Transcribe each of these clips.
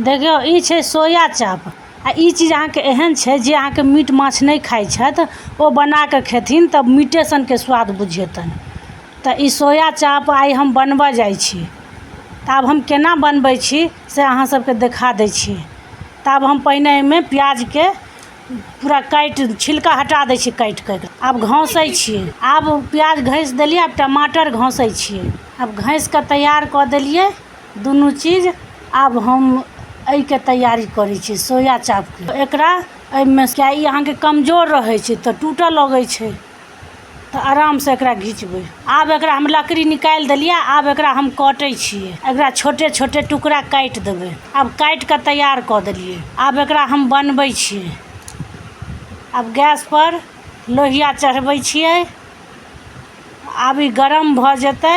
देखियौ, ई छै सोया चाप आ ई चीज अहाँके एहन छै जे अहाँके मीट माछ नहि खाइ छथि, ओ बना कऽ खेथिन तऽ मीटे सनके स्वाद बुझेतनि। तऽ ई सोया चाप आइ हम बनबऽ जाइ छी। तऽ आब हम केना बनबै छी से अहाँ सबके देखा दै छी। तऽ आब हम पहिने एहिमे प्याजके पूरा काटि छिलका हटा दै छियै काटि कऽ। आब घसै छियै। आब प्याज घसि देलियै, आब टमाटर घसै छियै। आब घसि कऽ तैयार कऽ देलियै दुनू चीज। आब हम एहिके तैयारी करै छी सोया चापके। एकरा एहिमे किआ ई अहाँके कमजोर रहै छै तऽ टूटऽ लगै छै, तऽ आरामसँ एकरा घिचबै। आब एकरा हम लकड़ी निकालि देलियै। आब एकरा हम कटै छियै। एकरा छोटे छोटे टुकड़ा काटि देबै। आब काटि कऽ तैयार कऽ देलियै। आब एकरा हम बनबै छियै। आब गैसपर लोहिया चढ़बै छियै। आब ई गरम भऽ जेतै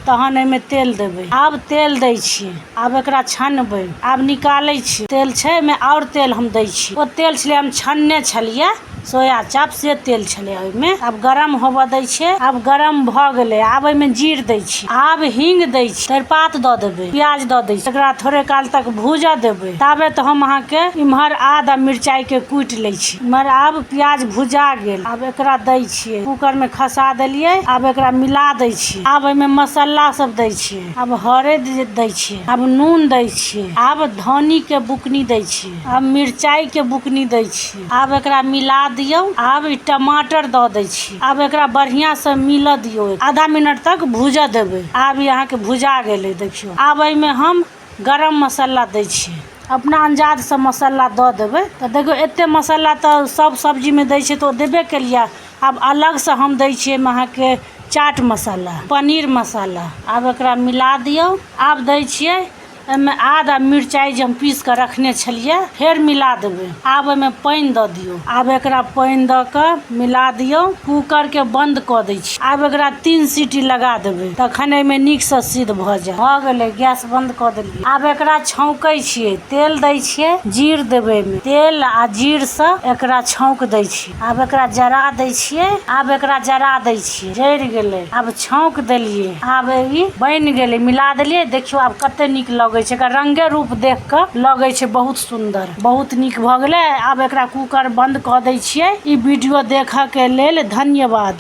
तहन एहिमे तेल देबै। आब तेल दै छियै। आब एकरा छनबै। आब निकालै छियै। तेल छै एहिमे, आओर तेल हम दै छियै। ओ तेल छलै, हम छनने छलियै सोया चाप, से तेल छलै ओहिमे। आब गरम होबऽ दै छियै। आब गरम भऽ गेलै। आब एहिमे जीर दै छियै। आब हींग दै छियै। तेजपात दऽ देबै। प्याज दऽ दै छियै। एकरा थोड़े काल तक भूजऽ देबै। ताबे तऽ हम अहाँके इम्हर आद आ मिरचाइके कुटि लै छी। इम्हर आब प्याज भुजा गेल। आब एकरा दै छियै। कूकरमे खसा देलियै। आब एकरा मिला दै छियै। आब एहिमे मसाला सब दै छियै। आब हरैद दै छियै। आब नून दै छियै। आब धन्नीके बुकनी दै छियै। आब मिरचाइके बुकनी दै छियै। आब एकरा मिला दियौ। आब ई टमाटर दऽ दै छियै। आब एकरा बढ़िआँसँ मिलऽ दियौ। आधा मिनट तक भूजऽ देबै। आब ई अहाँके भुजा गेलै, देखियौ। आब एहिमे हम गरम मसाला दै छियै। अपना अन्जादसँ मसाला दऽ देबै। तऽ देखियौ, एतेक मसाला तऽ सभ सब्जीमे दै छै, तऽ ओ देबे केलियै। आब अलगसँ हम दै छियै एहिमे अहाँके चाट मसाला, पनीर मसाला। आब एकरा मिला दियौ। आब दै छियै एहिमे आद आ मिरचाइ जे हम पीस कऽ रखने छलियै, फेर मिला देबै। आब एहिमे पानि दऽ दियौ। आब एकरा पानि दऽ कऽ मिला दियौ। कूकरके बन्द कऽ दै छी। आब एकरा 3 सीटी लगा देबै, तखन एहिमे नीकसँ सिद्ध भऽ जायत। भऽ गेलै, गैस बन्द कऽ देलियै। आब एकरा छौंकै छियै। तेल दै छियै, जीर देबै एहिमे। तेल आ जीरसँ एकरा छौंक दै छियै। आब एकरा जरा दै छियै। आब एकरा जरा दै छियै। जरि गेलै। आब छौंक देलियै। आब ई बनि गेलै। मिला देलियै। देखियौ, आब कते नीक लगै छै। एकर रंगे रूप देख कऽ लगै छै बहुत सुन्दर, बहुत नीक भऽ गेलै। आब एकरा कूकर बन्द कऽ दै छियै। ई वीडियो देखऽके लेल धन्यवाद।